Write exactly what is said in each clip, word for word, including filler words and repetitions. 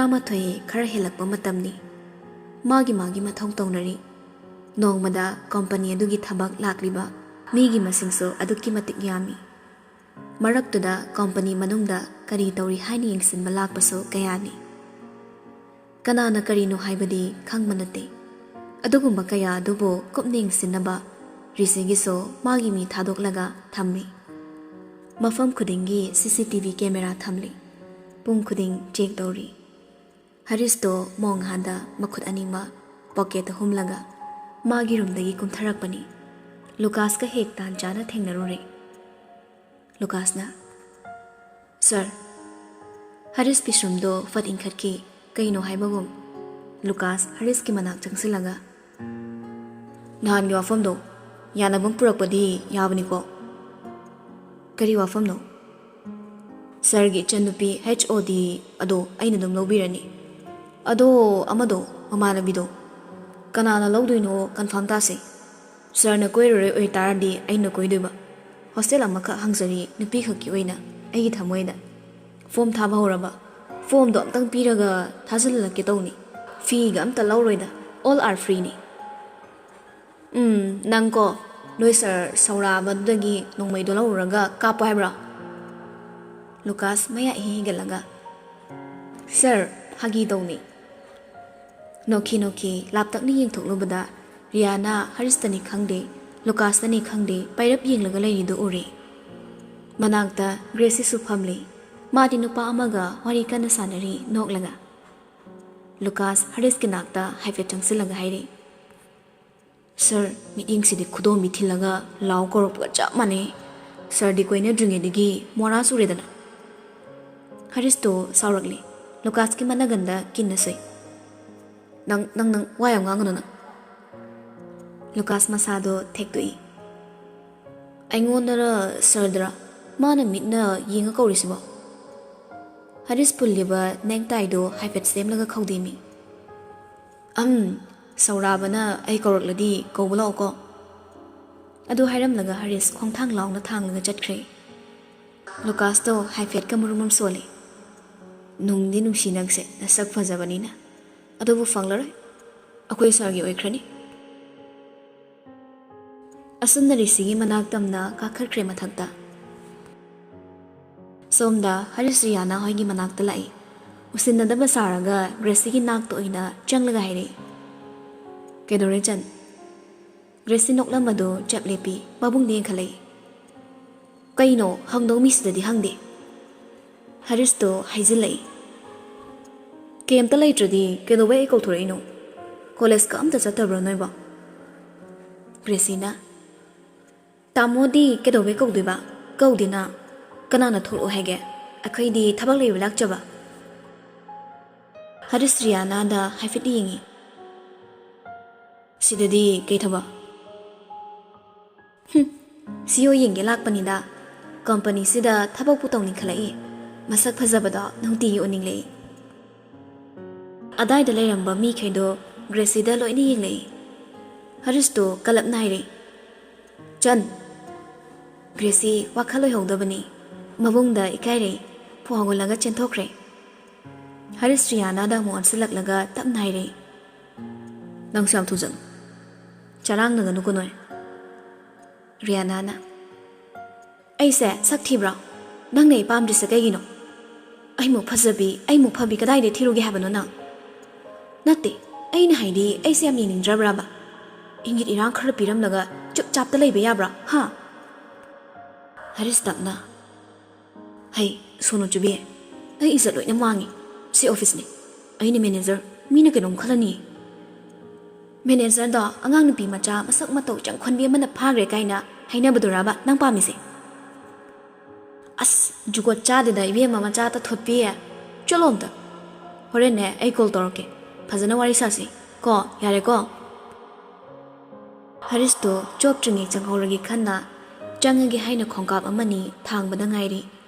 ꯇꯔꯥꯃꯥꯊꯣꯏ ꯈꯔ ꯍꯦꯜꯂꯛꯄ ꯃꯇꯝꯅꯤ꯫ ꯃꯥꯒꯤ ꯃꯥꯒꯤ ꯃꯊꯧ ꯇꯧꯅꯔꯤ꯫ ꯅꯣꯡꯃꯗ ꯀꯣꯝꯄꯅꯤ ꯑꯗꯨꯒꯤ ꯊꯕꯛ ꯂꯥꯛꯂꯤꯕ ꯃꯤꯒꯤ ꯃꯁꯤꯡꯁꯨ ꯑꯗꯨꯛꯀꯤ ꯃꯇꯤꯛ ꯌꯥꯝꯃꯤ꯫ ꯃꯔꯛꯇꯨꯗ ꯀꯣꯝꯄꯅꯤ ꯃꯅꯨꯡꯗ ꯀꯔꯤ ꯇꯧꯔꯤ ꯍꯥꯏꯅ ꯌꯦꯡꯁꯤꯟꯕ ꯂꯥꯛꯄꯁꯨ ꯀꯌꯥꯅꯤ꯫ ꯀꯅꯥꯅ ꯀꯔꯤꯅꯣ ꯍꯥꯏꯕꯗꯤ ꯈꯪꯕ ꯅꯠꯇꯦ꯫ ꯑꯗꯨꯒꯨꯝꯕ ꯀꯌꯥ ꯑꯗꯨꯕꯨ ꯀꯨꯞꯅ ꯌꯦꯡꯁꯤꯟꯅꯕ ꯔꯤꯁꯤꯒꯤꯁꯨ ꯃꯥꯒꯤ ꯃꯤ ꯊꯥꯗꯣꯛꯂꯒ ꯊꯝꯃꯤ꯫ ꯃꯐꯝ ꯈꯨꯗꯤꯡꯒꯤ ꯁꯤ ꯁꯤ ꯇꯤ ꯚꯤ ꯀꯦꯃꯦꯔꯥ ꯊꯝꯂꯤ꯫ ꯄꯨꯡ ꯈꯨꯗꯤꯡ ꯆꯦꯛ ꯇꯧꯔꯤ꯫ ꯍꯔꯤꯁꯇꯣ ꯃꯣꯡꯍꯥꯟꯗ ꯃꯈꯨꯠ ꯑꯅꯤꯃꯛ ꯄꯣꯀꯦꯠꯇ ꯍꯨꯝꯂꯒ ꯃꯥꯒꯤ ꯔꯨꯝꯗꯒꯤ ꯀꯨꯝꯊꯔꯛꯄꯅꯤ꯫ ꯂꯨꯀꯥꯁꯀ ꯍꯦꯛ ꯇꯥꯟ ꯆꯥꯅ ꯊꯦꯡꯅꯔꯨꯔꯦ꯫ ꯂꯨꯀꯥꯁꯅ, "ꯁꯥꯔ꯫" ꯍꯔꯤꯁ ꯄꯤꯁꯨꯝꯗꯣ ꯐꯠ ꯏꯟꯈꯠꯈꯤ꯫ ꯀꯩꯅꯣ ꯍꯥꯏꯕꯒꯨꯝ ꯂꯨꯀꯥꯁ ꯍꯔꯤꯁꯀꯤ ꯃꯅꯥꯛ ꯆꯪꯁꯤꯜꯂꯒ, "ꯅꯍꯥꯟꯒꯤ ꯋꯥꯐꯝꯗꯣ ꯌꯥꯅꯕ ꯄꯨꯔꯛꯄꯗꯤ ꯌꯥꯕꯅꯤꯀꯣ?" "ꯀꯔꯤ ꯋꯥꯐꯝꯅꯣ?" "ꯁꯥꯔꯒꯤ ꯏꯆꯟꯅꯨꯄꯤ ꯍꯩꯆ ꯑꯣ ꯗꯤ ꯑꯗꯣ ꯑꯩꯅ ꯑꯗꯨꯝ ꯂꯧꯕꯤꯔꯅꯤ꯫ ꯑꯗꯣ ꯑꯃꯗꯣ, ꯃꯃꯥꯟꯅꯕꯤꯗꯣ, ꯀꯅꯥꯅ ꯂꯧꯗꯣꯏꯅꯣ ꯀꯟꯐꯥꯔꯝ ꯇꯥꯁꯦ꯫ ꯁꯥꯔꯅ ꯀꯣꯏꯔꯔꯣꯏ ꯑꯣꯏꯇꯥꯔꯗꯤ ꯑꯩꯅ ꯀꯣꯏꯗꯣꯏꯕ꯫ ꯍꯣꯁꯇꯦꯜ ꯑꯃꯈꯛ ꯍꯥꯡꯖꯔꯤ ꯅꯨꯄꯤꯈꯛꯀꯤ ꯑꯣꯏꯅ ꯑꯩꯒꯤ ꯊꯃꯣꯏꯗ꯫ ꯐꯣꯝ ꯊꯥꯕ ꯍꯧꯔꯕ? ꯐꯣꯝꯗꯣ ꯑꯝꯇꯪ ꯄꯤꯔꯒ ꯊꯥꯖꯤꯜꯂꯛꯀꯦ ꯇꯧꯅꯤ꯫ ꯐꯤꯒ ꯑꯝꯇ ꯂꯧꯔꯣꯏꯗ, all are free ꯅꯤ꯫" "ꯎꯝ, ꯅꯪꯀꯣ, ꯅꯣꯏ ꯁꯥꯔ ꯁꯧꯔꯥꯕꯗꯨꯗꯒꯤ ꯅꯣꯡꯃꯩꯗꯣ ꯂꯧꯔꯨꯔꯒ ꯀꯥꯞꯄꯣ ꯍꯥꯏꯕ꯭ꯔꯣ?" ꯂꯨꯀꯥꯁ ꯃꯌꯥ ꯏꯍꯦ ꯍꯦꯟꯒꯠꯂꯒ, "ꯁꯥꯔ, ꯐꯥꯒꯤ ꯇꯧꯅꯤ꯫" ꯅꯣꯛꯈꯤ ꯅꯣꯛꯈꯤ ꯂꯥꯞꯇꯛꯅ ꯌꯦꯡꯊꯣꯛꯂꯨꯕꯗ ꯔꯤꯌꯥꯅ ꯍꯔꯤꯁꯇꯅꯤ ꯈꯪꯗꯦ, ꯂꯨꯀꯥꯁꯇꯅꯤ ꯈꯪꯗꯦ, ꯄꯥꯏꯔꯞ ꯌꯦꯡꯂꯒ ꯂꯩꯔꯤꯗꯨ ꯎꯔꯦ꯫ ꯃꯅꯥꯛꯇ ꯒ꯭ꯔꯦꯁꯤꯁꯨ ꯐꯝꯂꯤ꯫ ꯃꯥꯗꯤ ꯅꯨꯄꯥ ꯑꯃꯒ ꯋꯥꯔꯤ ꯀꯟꯅ ꯁꯥꯟꯅꯔꯤ ꯅꯣꯛꯂꯒ꯫ ꯂꯨꯀꯥꯁ ꯍꯔꯤꯁꯀꯤ ꯅꯥꯛꯇ ꯍꯥꯏꯐꯦꯠ ꯆꯪꯁꯤꯜꯂꯒ ꯍꯥꯏꯔꯦ, "ꯁꯥꯔ, ꯃꯤꯠꯌꯦꯡꯁꯤꯗꯤ ꯈꯨꯗꯣꯝꯕꯤ ꯊꯤꯜꯂꯒ ꯂꯥꯎ ꯀꯧꯔꯛꯄꯒ ꯆꯞ ꯃꯥꯟꯅꯩ꯫ ꯁꯥꯔꯗꯤ ꯀꯣꯏꯅꯗ꯭ꯔꯤꯉꯩꯗꯒꯤ ꯃꯣꯔꯥ ꯆꯨꯔꯦꯗꯅ꯫" ꯍꯔꯤꯁꯇꯣ ꯁꯥꯎꯔꯛꯂꯤ꯫ ꯂꯨꯀꯥꯁꯀꯤ ꯃꯅꯒꯟꯗ ꯀꯤꯟꯅ ꯁꯨꯏ꯫ "ꯅꯪ, ꯅꯪ, ꯅꯪ ꯋꯥ ꯌꯥꯝ ꯉꯥꯡꯒꯅꯨ ꯅꯪ꯫" ꯂꯨꯀꯥꯁ ꯃꯁꯥꯗꯣ ꯊꯦꯛꯇꯣꯛꯏ꯫ "ꯑꯩꯉꯣꯟꯗꯔ ꯁꯥꯔꯗꯔ? ꯃꯥꯅ ꯃꯤꯠꯅ ꯌꯦꯡꯉ ꯀꯧꯔꯤꯁꯤꯕꯣ?" ꯍꯔꯤꯁ ꯄꯨꯜꯂꯤꯕ ꯅꯦꯛꯇꯥꯏꯗꯣ ꯍꯥꯏꯐꯦꯠ ꯁꯦꯝꯂꯒ ꯈꯧꯗꯦꯝꯃꯤ꯫ "ꯑꯝ, ꯁꯧꯔꯥꯕꯅ ꯑꯩ ꯀꯧꯔꯛꯂꯗꯤ ꯀꯧꯕ ꯂꯥꯛꯑꯣꯀꯣ꯫" ꯑꯗꯨ ꯍꯥꯏꯔꯝꯂꯒ ꯍꯔꯤꯁ ꯈꯣꯡꯊꯥꯡ ꯂꯥꯎꯅ ꯊꯥꯡꯂꯒ ꯆꯠꯈ꯭ꯔꯦ꯫ ꯂꯨꯀꯥꯁꯇꯣ ꯍꯥꯏꯐꯦꯠꯀ ꯃꯨꯔꯨꯝ ꯃꯨꯔꯨꯝ ꯁꯣꯜꯂꯤ꯫ ꯅꯨꯡꯗꯤ ꯅꯨꯡꯁꯤ ꯅꯪꯁꯦ, ꯅꯁꯛ ꯐꯖꯕꯅꯤꯅ꯫ ꯑꯗꯨꯕꯨ ꯐꯪꯂꯔꯣꯏ, ꯑꯩꯈꯣꯏ ꯁꯥꯔꯒꯤ ꯑꯣꯏꯈ꯭ꯔꯅꯤ꯫ ꯑꯁꯨꯝꯅ ꯔꯤꯁꯤꯒꯤ ꯃꯅꯥꯛ ꯇꯝꯅ ꯀꯥꯈꯠꯈ꯭ꯔꯦ ꯃꯊꯛꯇ꯫ ꯁꯣꯝꯗ ꯍꯔꯤꯁ ꯔꯤꯌꯥꯅꯥ ꯍꯣꯏꯒꯤ ꯃꯅꯥꯛꯇ ꯂꯥꯛꯏ꯫ ꯎꯁꯤꯟꯅꯗꯕ ꯁꯥꯔꯒ ꯒ꯭ꯔꯦꯁꯤꯒꯤ ꯅꯥꯛꯇ ꯑꯣꯏꯅ ꯆꯪꯂꯒ ꯍꯥꯏꯔꯛꯏ, "ꯀꯩꯗꯧꯔꯦ ꯆꯟ?" ꯒ꯭ꯔꯦꯁꯤ ꯅꯣꯛꯂꯝꯕꯗꯨ ꯆꯞ ꯂꯦꯞꯄꯤ, ꯃꯕꯨꯡꯗ ꯌꯦꯡꯈꯠꯂꯛꯏ꯫ "ꯀꯩꯅꯣ, ꯍꯪꯗꯧ ꯃꯤꯁꯤꯗꯗꯤ ꯍꯪꯗꯦ꯫" ꯍꯔꯤꯁꯇꯣ ꯍꯥꯏꯖꯤꯜꯂꯛꯏ꯫ "ꯀꯩꯝꯇ ꯂꯩꯇ꯭ꯔꯗꯤ ꯀꯩꯗꯧꯕꯩ ꯑꯩ ꯀꯧꯊꯣꯔꯛꯏꯅꯣ? ꯀꯣꯂꯦꯖꯀ ꯑꯝꯇ ꯆꯠꯇꯕ꯭ꯔꯣ ꯅꯣꯏꯕꯣ?" ꯒ꯭ꯔꯦꯁꯤꯅ, "ꯇꯥꯃꯣꯗꯤ ꯀꯩꯗꯧꯕꯩ ꯀꯧꯗꯣꯏꯕ? ꯀꯧꯗꯦꯅ꯫ ꯀꯅꯥꯅ ꯊꯣꯛꯂꯛꯑꯣ ꯍꯥꯏꯒꯦ? ꯑꯩꯈꯣꯏꯗꯤ ꯊꯕꯛ ꯂꯩꯕ ꯂꯥꯛꯆꯕ꯫" ꯍꯔꯤꯁ ꯔꯤꯌꯥꯅꯥꯗ ꯍꯥꯏꯐꯦꯠ ꯌꯦꯡꯉꯤ꯫ "ꯁꯤꯗꯗꯤ ꯀꯩ ꯊꯕꯛ?" "ꯍꯨꯝ, ꯁꯤ ꯑꯣ ꯌꯦꯡꯒꯦ ꯂꯥꯛꯄꯅꯤꯗ꯫ ꯀꯝꯄꯅꯤꯁꯤꯗ ꯊꯕꯛꯄꯨ ꯇꯧꯅꯤꯡꯈꯠꯂꯛꯏ꯫ ꯃꯁꯛ ꯐꯖꯕꯗꯣ ꯅꯨꯡꯇꯤꯒꯤ ꯎꯅꯤꯡꯂꯛꯏ꯫" ꯑꯗꯥꯏꯗ ꯂꯩꯔꯝꯕ ꯃꯤꯈꯩꯗꯣ ꯒ꯭ꯔꯦꯁꯤꯗ ꯂꯣꯏꯅ ꯌꯦꯡꯂꯛꯏ꯫ ꯍꯔꯤꯁꯇꯣ ꯀꯂꯞ ꯅꯥꯏꯔꯦ꯫ "ꯆꯟ!" ꯒ꯭ꯔꯦꯁꯤ ꯋꯥꯈꯜ ꯑꯣꯏꯍꯧꯗꯕꯅꯤ꯫ ꯃꯕꯨꯡꯗ ꯏꯀꯥꯏꯔꯦ꯫ ꯐꯨ ꯍꯧꯒꯠꯂꯒ ꯆꯦꯟꯊꯣꯛꯈ꯭ꯔꯦ꯫ ꯍꯔꯤꯁ ꯔꯤꯌꯥꯅꯥꯗ ꯑꯃꯨꯛ ꯑꯣꯟꯁꯤꯜꯂꯛꯂꯒ ꯇꯞꯅ ꯍꯥꯏꯔꯦ, "ꯅꯪꯁꯨ ꯌꯥꯝ ꯊꯨꯖꯜꯂꯨ꯫ ꯆꯔꯥꯡꯅꯒꯅꯨꯀꯣ ꯅꯣꯏ꯫" ꯔꯤꯌꯥꯅꯥꯅ, "ꯑꯩꯁꯦ ꯁꯛ ꯊꯤꯕ꯭ꯔꯣ? ꯅꯪꯅ ꯑꯩ ꯄꯥꯝꯗ꯭ꯔꯤꯁꯦ ꯀꯩꯒꯤꯅꯣ? ꯑꯩꯃꯨꯛ ꯐꯖꯕꯤ, ꯑꯩꯃꯨꯛ ꯐꯕꯤ ꯀꯗꯥꯏꯗ ꯊꯤꯔꯨꯒꯦ ꯍꯥꯏꯕꯅꯣ ꯅꯪ? ꯅꯠꯇꯦ, ꯑꯩꯅ ꯍꯥꯏꯗꯤ ꯑꯩꯁꯦ ꯌꯥꯝ ꯌꯦꯡꯅꯤꯡꯗ꯭ꯔꯕ꯭ꯔꯕ? ꯏꯪꯒꯤꯠ ꯏꯔꯥꯡ ꯈꯔ ꯄꯤꯔꯝꯂꯒ ꯆꯨꯞ ꯆꯥꯞꯇ ꯂꯩꯕ ꯌꯥꯕ꯭ꯔꯥ, ꯍꯥ?" ꯍꯔꯤꯁ ꯇꯞꯅ, "ꯍꯩ, ꯁꯣꯅꯣ ꯆꯨꯕꯤ, ꯑꯩ ꯏꯖꯠ ꯂꯣꯏꯅ ꯃꯥꯡꯉꯤ꯫ ꯁꯤ ꯑꯣꯐꯤꯁꯅꯤ꯫ ꯑꯩꯅ ꯃꯦꯅꯦꯖꯔ, ꯃꯤꯅ ꯀꯩꯅꯣꯝ ꯈꯜꯂꯅꯤ꯫" "ꯃꯦꯅꯦꯖꯔꯗꯣ ꯑꯉꯥꯡ ꯅꯨꯄꯤ ꯃꯆꯥ ꯃꯁꯛ ꯃꯇꯧ ꯏꯆꯪ ꯈꯣꯟꯕꯤ ꯑꯃꯅ ꯐꯥꯈ꯭ꯔꯦ ꯀꯥꯏꯅ ꯍꯥꯏꯅꯕꯗꯨꯔꯕ ꯅꯪ ꯄꯥꯝꯃꯤꯁꯦ?" "ꯑꯁ, ꯖꯨꯒꯣꯠ ꯆꯥꯗꯦꯗ ꯏꯕꯦꯝꯃ, ꯃꯆꯥ ꯇꯥꯊꯣꯠꯄꯤ꯫ ꯆꯠꯂꯣ ꯑꯝꯇ꯫ ꯍꯣꯔꯦꯟꯅꯦ ꯑꯩ ꯀꯣꯜ ꯇꯧꯔꯛꯀꯦ꯫ ꯐꯖꯅ ꯋꯥꯔꯤ ꯁꯥꯁꯤ꯫ ꯀꯣ, ꯌꯥꯔꯦꯀꯣ?" ꯍꯔꯤꯁꯇꯣ ꯆꯣꯞꯇ꯭ꯔꯤꯉꯩ ꯆꯪꯍꯧꯔꯒꯦ ꯈꯟꯅ ꯆꯪꯉꯒꯦ ꯍꯥꯏꯅ ꯈꯣꯡꯀꯥꯞ ꯑꯃꯅꯤ ꯊꯥꯡꯕꯗ ꯉꯥꯏꯔꯤ꯫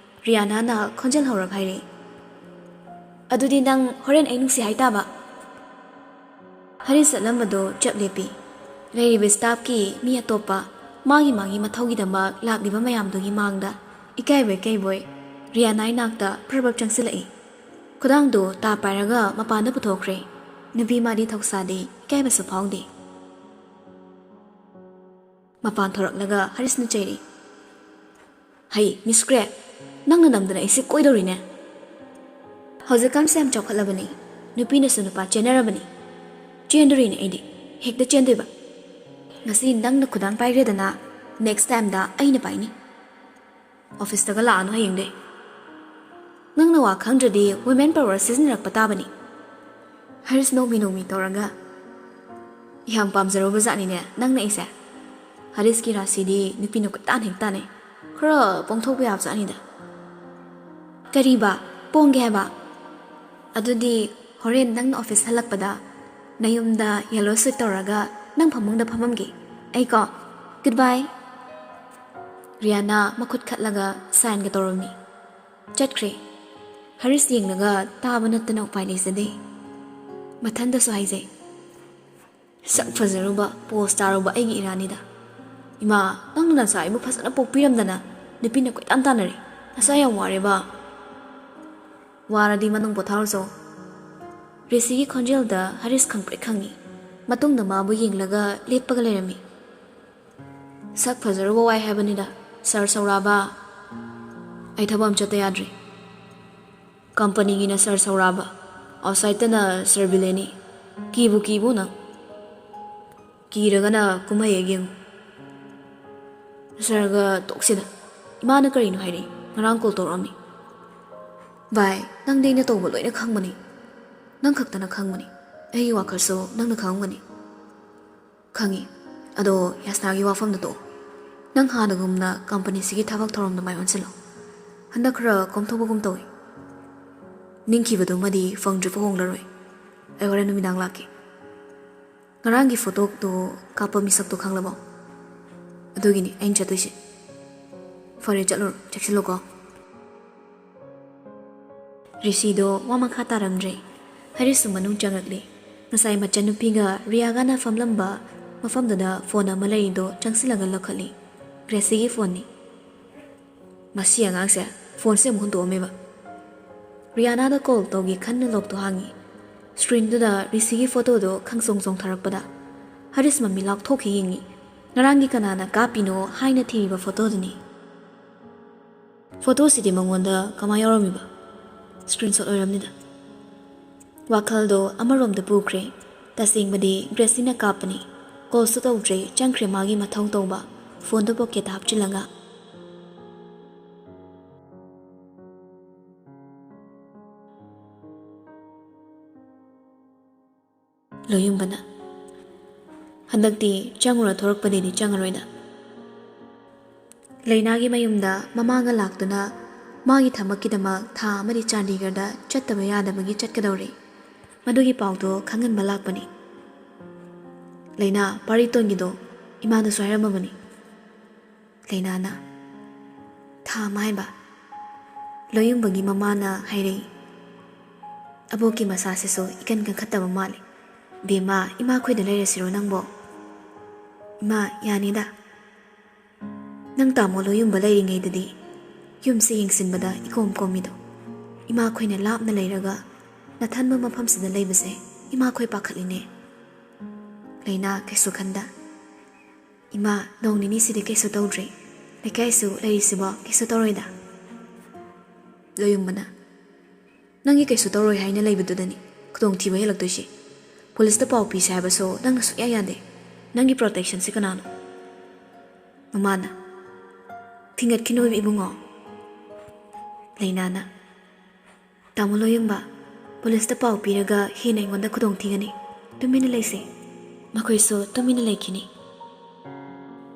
ꯔꯤꯌꯥꯅꯥꯅ ꯈꯣꯟꯖꯦꯜ ꯍꯧꯔꯞ ꯍꯥꯏꯔꯛꯏ, "ꯑꯗꯨꯗꯤ ꯅꯪ ꯍꯣꯔꯦꯟ ꯑꯩ ꯅꯨꯡꯁꯤ ꯍꯥꯏꯇꯥꯕ?" ꯍꯔꯤꯁ ꯆꯠꯂꯝꯕꯗꯣ ꯆꯞ ꯂꯦꯞꯄꯤ꯫ ꯂꯩꯔꯤꯕ ꯁ꯭ꯇꯥꯐꯀꯤ ꯃꯤ ꯑꯇꯣꯞꯄ ꯃꯥꯒꯤ ꯃꯥꯒꯤ ꯃꯊꯧꯒꯤꯗꯃꯛ ꯂꯥꯛꯂꯤꯕ ꯃꯌꯥꯝꯗꯨꯒꯤ ꯃꯥꯡꯗ ꯏꯀꯥꯏꯕꯣꯏ ꯀꯩꯕꯣꯏ ꯔꯤꯌꯥꯅꯥ ꯏꯅꯥꯛꯇ ꯄ꯭ꯔꯞ ꯄ꯭ꯔꯞ ꯆꯪꯁꯤꯜꯂꯛꯏ꯫ ꯈꯨꯗꯥꯡꯗꯨ ꯇꯥ ꯄꯥꯏꯔꯒ ꯃꯄꯥꯟꯗ ꯄꯨꯊꯣꯛꯈ꯭ꯔꯦ꯫ ꯅꯨꯄꯤ ꯃꯥꯗꯤ ꯊꯧꯁꯥꯗꯦ, ꯏꯀꯥꯏꯕꯁꯨ ꯐꯥꯎꯗꯦ꯫ ꯃꯄꯥꯟ ꯊꯣꯔꯛꯂꯒ ꯍꯔꯤꯁꯅ ꯆꯩꯔꯤ꯫ "ꯍꯩ, ꯃꯤꯁ ꯒ꯭ꯔꯦ, ꯅꯪꯅ ꯅꯝꯗꯅ ꯑꯩꯁꯦ ꯀꯣꯏꯗꯧꯔꯤꯅꯦ꯫ ꯍꯧꯖꯤꯛꯀꯥꯟꯁꯦ ꯌꯥꯝ ꯆꯥꯎꯈꯠꯂꯕꯅꯤ, ꯅꯨꯄꯤꯅꯁꯨ ꯅꯨꯄꯥ ꯆꯦꯟꯅꯔꯕꯅꯤ꯫ ꯆꯦꯟꯗꯣꯔꯤꯅꯦ ꯑꯩꯗꯤ, ꯍꯦꯛꯇ ꯆꯦꯟꯗꯣꯏꯕ꯫ ꯉꯁꯤ ꯅꯪꯅ ꯈꯨꯗꯥꯡ ꯄꯥꯏꯈ꯭ꯔꯦꯗꯅ, ꯅꯦꯛꯁ ꯇꯥꯏꯝꯗ ꯑꯩꯅ ꯄꯥꯏꯅꯤ꯫ ꯑꯣꯐꯤꯁꯇꯒ ꯂꯥꯛꯑꯅꯨ ꯍꯌꯦꯡꯗꯩ꯫ ꯅꯪꯅ ꯋꯥ ꯈꯪꯗ꯭ꯔꯗꯤ ꯋꯨꯃꯦꯟ ꯄꯥꯋꯔ ꯁꯤꯖꯤꯟꯅꯔꯛꯄ ꯇꯥꯕꯅꯤ꯫" ꯍꯔꯤꯁ ꯅꯣꯡꯃꯤ ꯅꯣꯡꯃꯤ ꯇꯧꯔꯒ, "ꯌꯥꯝ ꯄꯥꯝꯖꯔꯨꯕ ꯖꯥꯠꯅꯤꯅꯦ ꯅꯪꯅ ꯑꯩꯁꯦ꯫ ꯍꯔꯤꯁꯀꯤ ꯔꯥꯁꯤꯗꯤ ꯅꯨꯄꯤꯅ ꯀꯣꯏꯇꯥꯟ ꯍꯦꯛ ꯇꯥꯟꯅꯩ꯫ ꯈꯔ ꯄꯣꯡꯊꯣꯛꯄ ꯌꯥꯕ ꯖꯥꯠꯅꯤꯗ꯫" "ꯀꯔꯤꯕ? ꯄꯣꯡꯒꯦ ꯍꯥꯏꯕ? ꯑꯗꯨꯗꯤ ꯍꯣꯔꯦꯟ ꯅꯪꯅ ꯑꯣꯐꯤꯁ ꯍꯜꯂꯛꯄꯗ ꯅꯌꯨꯝꯗ ꯌꯦꯜꯂꯣ ꯁꯨꯠ ꯇꯧꯔꯒ ꯅꯪ ꯐꯃꯨꯡꯗ ꯐꯝꯃꯝꯒꯦ ꯑꯩꯀꯣ꯫ ꯒꯨꯗ ꯕꯥꯏ꯫" ꯔꯤꯌꯥꯅ ꯃꯈꯨꯠ ꯈꯠꯂꯒ ꯁꯥꯏꯟꯒ ꯇꯧꯔꯝꯃꯤ꯫ ꯆꯠꯈ꯭ꯔꯦ꯫ ꯍꯔꯤꯁ ꯌꯦꯡꯂꯒ ꯇꯥꯕ ꯅꯠꯇꯅ ꯎꯄꯥꯏ ꯂꯩꯖꯗꯦ꯫ ꯃꯊꯟꯗꯁꯨ ꯍꯥꯏꯖꯩ, "ꯁꯛ ꯐꯖꯔꯨꯕ, ꯄꯣꯁ ꯇꯥꯔꯨꯕ ꯑꯩꯒꯤ ꯏꯔꯥꯅꯤꯗ꯫ ꯏꯃꯥ, ꯅꯪꯅ ꯅꯆꯥ ꯑꯩꯕꯨ ꯐꯖꯅ ꯄꯣꯛꯄꯤꯔꯝꯗꯅ ꯅꯨꯄꯤꯅ ꯀꯣꯏꯇꯥꯟ ꯇꯥꯟꯅꯔꯦ꯫ ꯅꯆꯥ ꯌꯥꯝ ꯋꯥꯔꯦꯕ꯫" "ꯋꯥꯔꯗꯤ ꯃꯅꯨꯡ ꯄꯣꯊꯥꯔꯨꯆꯣ꯫" ꯔꯤꯁꯤꯒꯤ ꯈꯣꯟꯖꯦꯜꯗ ꯍꯔꯤꯁ ꯈꯪꯄ꯭ꯔꯦꯛ ꯈꯪꯉꯤ꯫ ꯃꯇꯨꯡꯗ ꯃꯥꯕꯨ ꯌꯦꯡꯂꯒ ꯂꯦꯞꯄꯒ ꯂꯩꯔꯝꯃꯤ꯫ "ꯁꯛ ꯐꯖꯔꯨꯕ ꯋꯥꯏ ꯍꯥꯏꯕꯅꯤꯗ, ꯁꯥꯔ ꯁꯧꯔꯥꯕ꯫ ꯑꯩ ꯊꯕꯛ ꯑꯃ ꯆꯠꯇ ꯌꯥꯗ꯭ꯔꯤ꯫ ꯀꯝꯄꯅꯤꯒꯤꯅ ꯁꯥꯔ ꯁꯧꯔꯥꯕ, ꯑꯥꯎꯠꯁꯥꯏꯠꯇꯅ ꯁꯥꯔ ꯕꯤꯂꯦꯅꯤ꯫ ꯀꯤꯕꯨ ꯀꯤꯕꯨ ꯅꯪ꯫ ꯀꯤꯔꯒꯅ ꯀꯨꯝꯍꯩ ꯍꯦꯛ ꯌꯦꯡꯉꯨ꯫ ꯁꯥꯔꯒ ꯇꯣꯛꯁꯤꯗ꯫ ꯏꯃꯥꯅ ꯀꯔꯤꯅꯣ ꯍꯥꯏꯔꯤ? ꯉꯔꯥꯡ ꯀꯣꯜ ꯇꯧꯔꯛꯑꯝꯃꯤ꯫" "ꯚꯥꯏ, ꯅꯪꯗꯤ ꯑꯩꯅ ꯇꯧꯕ ꯂꯣꯏꯅ ꯈꯪꯕꯅꯤ꯫ ꯅꯪ ꯈꯛꯇꯅ ꯈꯪꯕꯅꯤ꯫ ꯑꯩꯒꯤ ꯋꯥꯈꯜꯁꯨ ꯅꯪꯅ ꯈꯪꯉꯝꯒꯅꯤ꯫" "ꯈꯪꯉꯤ꯫ ꯑꯗꯣ ꯌꯥꯁꯅꯥꯒꯤ ꯋꯥꯐꯝꯗꯣ ꯇꯣꯛꯑꯣ꯫ ꯅꯪ ꯍꯥꯟꯅꯒꯨꯝꯅ ꯀꯝꯄꯅꯤꯁꯤꯒꯤ ꯊꯕꯛ ꯊꯧꯔꯝꯗ ꯃꯥꯏ ꯑꯣꯟꯁꯤꯜꯂꯣ꯫ ꯍꯟꯗꯛ ꯈꯔ ꯀꯣꯝꯊꯣꯛꯄꯒꯨꯝ ꯇꯧꯏ꯫ ꯅꯤꯡꯈꯤꯕꯗꯨꯃꯗꯤ ꯐꯪꯗ꯭ꯔꯤꯐꯥꯎ ꯍꯣꯡꯂꯔꯣꯏ꯫ ꯑꯩ ꯍꯣꯔꯦꯟ ꯅꯨꯃꯤꯗꯥꯡ ꯂꯥꯛꯀꯦ꯫ ꯉꯔꯥꯡꯒꯤ ꯐꯣꯇꯣꯗꯣ ꯀꯥꯞꯄ ꯃꯤꯁꯛꯇꯣ ꯈꯪꯂꯕꯣ? ꯑꯗꯨꯒꯤꯅꯤ ꯑꯩꯅ ꯆꯠꯇꯣꯏꯁꯦ꯫ ꯐꯔꯦ, ꯆꯠꯂꯨꯔꯣ, ꯆꯦꯛꯁꯤꯜꯂꯨꯀꯣ꯫" ꯔꯤꯁꯤꯗꯣ ꯋꯥ ꯃꯈꯥ ꯇꯥꯔꯝꯗ꯭ꯔꯦ꯫ ꯍꯔꯤꯁꯁꯨ ꯃꯅꯨꯡ ꯆꯪꯉꯛꯂꯦ꯫ ꯉꯁꯥꯏ ꯃꯆꯟꯅꯨꯄꯤꯒ ꯔꯤꯌꯥꯒꯅ ꯐꯝꯂꯝꯕ ꯃꯐꯝꯗꯨꯗ ꯐꯣꯟ ꯑꯃ ꯂꯩꯔꯤꯗꯣ ꯆꯪꯁꯤꯜꯂꯒ ꯂꯧꯈꯠꯂꯤ꯫ ꯒ꯭ꯔꯦꯁꯤꯒꯤ ꯐꯣꯟꯅꯤ꯫ "ꯃꯁꯤ ꯑꯉꯥꯡꯁꯦ ꯐꯣꯟꯁꯦ ꯑꯃꯨꯛ ꯍꯨꯟꯗꯣꯛꯑꯝꯃꯦꯕ꯫" ꯔꯤꯌꯥꯅꯥꯗ ꯀꯣꯜ ꯇꯧꯒꯦ ꯈꯟꯅ ꯂꯣꯛꯇꯣ ꯍꯥꯡꯉꯤ꯫ ꯁ꯭ꯀ꯭ꯔꯤꯟꯗꯨꯗ ꯔꯤꯁꯤꯒꯤ ꯐꯣꯇꯣꯗꯣ ꯈꯪꯆꯣꯡ ꯆꯣꯡꯊꯔꯛꯄꯗ ꯍꯔꯤꯁ ꯃꯃꯤꯠ ꯂꯥꯎꯊꯣꯛꯈꯤ ꯌꯦꯡꯉꯤ꯫ ꯉꯔꯥꯡꯒꯤ ꯀꯅꯥꯅ ꯀꯥꯞꯄꯤꯅꯣ ꯍꯥꯏꯅ ꯊꯤꯔꯤꯕ ꯐꯣꯇꯣꯗꯨꯅꯤ꯫ ꯐꯣꯇꯣꯁꯤꯗꯤ ꯃꯉꯣꯟꯗ ꯀꯃꯥꯏ ꯌꯥꯎꯔꯝꯃꯤꯕ? ꯁ꯭ꯀ꯭ꯔꯤꯟꯁꯣꯠ ꯑꯣꯏꯔꯝꯅꯤꯗ꯫ ꯋꯥꯈꯜꯗꯣ ꯑꯃꯔꯣꯝꯗ ꯄꯨꯈ꯭ꯔꯦ꯫ ꯇꯁꯦꯡꯕꯗꯤ ꯒ꯭ꯔꯦꯁꯤꯅ ꯀꯥꯞꯄꯅꯤ꯫ ꯀꯣꯜꯁꯨ ꯇꯧꯗ꯭ꯔꯦ, ꯆꯪꯈ꯭ꯔꯦ ꯃꯥꯒꯤ ꯃꯊꯧ ꯇꯧꯕ꯫ ꯐꯣꯟꯗꯣ ꯄꯣꯀꯦꯠꯇ ꯍꯥꯞꯆꯤꯜꯂꯒ꯫ ꯂꯣꯌꯨꯝꯕꯅ, "ꯍꯟꯗꯛꯇꯤ ꯆꯪꯉꯨꯔ ꯊꯣꯔꯛꯄꯗꯩꯗꯤ ꯆꯪꯉꯔꯣꯏꯗ꯫" ꯂꯩꯅꯥꯒꯤ ꯃꯌꯨꯝꯗ ꯃꯃꯥꯒ ꯂꯥꯛꯇꯨꯅ ꯃꯥꯒꯤ ꯊꯕꯛꯀꯤꯗꯃꯛ ꯊꯥ ꯑꯃꯗꯤ ꯆꯥꯟꯗꯤꯒꯔꯗ ꯆꯠꯇꯕ ꯌꯥꯗꯕꯒꯤ ꯆꯠꯀꯗꯧꯔꯦ꯫ ꯃꯗꯨꯒꯤ ꯄꯥꯎꯗꯣ ꯈꯪꯍꯟꯕ ꯂꯥꯛꯄꯅꯤ꯫ ꯂꯩꯅꯥ, ꯄꯥꯔꯤꯇꯣꯟꯒꯤꯗꯣ ꯏꯃꯥꯗꯁꯨ ꯍꯥꯏꯔꯝꯃꯕꯅꯤ꯫ ꯂꯩꯅꯥꯅ, "ꯊꯥ ꯑꯃ ꯍꯥꯏꯕ?" ꯂꯣꯌꯨꯝꯕꯒꯤ ꯃꯃꯥꯅ ꯍꯥꯏꯔꯛꯏ, "ꯑꯕꯣꯛꯀꯤ ꯃꯁꯥꯁꯤꯁꯨ ꯏꯀꯟ ꯀꯟꯈꯠꯇꯕ ꯃꯥꯜꯂꯤ꯫ ꯕꯦꯝꯃ, ꯏꯃꯥꯈꯣꯏꯗ ꯂꯩꯔꯁꯤꯔꯣ ꯅꯪꯕꯣ?" "ꯏꯃꯥ, ꯌꯥꯅꯤꯗ꯫ ꯅꯪ ꯇꯥꯃꯣ ꯂꯣꯌꯨꯝꯕ ꯂꯩꯔꯤꯉꯩꯗꯗꯤ ꯌꯨꯝꯁꯦ ꯌꯦꯡꯁꯤꯟꯕꯗ ꯏꯀꯣꯝ ꯀꯣꯝꯃꯤꯗꯣ꯫ ꯏꯃꯥꯈꯣꯏꯅ ꯂꯥꯞꯅ ꯂꯩꯔꯒ ꯅꯊꯟꯕ ꯃꯐꯝꯁꯤꯗ ꯂꯩꯕꯁꯦ ꯏꯃꯥꯈꯣꯏ ꯄꯥꯈꯠꯂꯤꯅꯦ꯫" ꯂꯩꯅꯥ ꯀꯩꯁꯨ ꯈꯟꯗ, "ꯏꯃꯥ, ꯅꯣꯡ ꯅꯤꯅꯤꯁꯤꯗꯤ ꯀꯩꯁꯨ ꯇꯧꯗ꯭ꯔꯦ꯫ ꯂꯩꯀꯥꯏꯁꯨ ꯂꯩꯔꯤꯁꯤꯕꯣ ꯀꯩꯁꯨ ꯇꯧꯔꯣꯏꯗ꯫" ꯂꯣꯌꯨꯝꯕꯅ, "ꯅꯪꯒꯤ ꯀꯩꯁꯨ ꯇꯧꯔꯣꯏ ꯍꯥꯏꯅ ꯂꯩꯕꯗꯨꯗꯅꯤ ꯈꯨꯗꯣꯡꯊꯤꯕ ꯍꯦꯜꯂꯛꯇꯣꯏꯁꯦ꯫ ꯄꯨꯂꯤꯁꯇ ꯄꯥꯎ ꯄꯤꯁꯦ ꯍꯥꯏꯕꯁꯨ ꯅꯪꯅ ꯁꯨꯛꯌꯥ ꯌꯥꯗꯦ꯫ ꯅꯪꯒꯤ ꯄ꯭ꯔꯣꯇꯦꯛꯁꯟꯁꯦ ꯀꯅꯥꯅꯣ?" ꯃꯃꯥꯅ, "ꯊꯤꯡꯒꯠꯈꯤꯅꯣ ꯏꯕꯨꯡꯉꯣ꯫" ꯂꯩꯅꯥꯅ, "ꯇꯥꯃꯣ ꯂꯣꯌꯨꯝꯕ, ꯄꯨꯂꯤꯁꯇ ꯄꯥꯎ ꯄꯤꯔꯒ ꯍꯦꯟꯅ ꯑꯩꯉꯣꯟꯗ ꯈꯨꯗꯣꯡ ꯊꯤꯒꯅꯤ꯫ ꯇꯨꯃꯤꯟꯅ ꯂꯩꯁꯦ꯫" ꯃꯈꯣꯏꯁꯨ ꯇꯨꯃꯤꯟꯅ ꯂꯩꯈꯤꯅꯤ꯫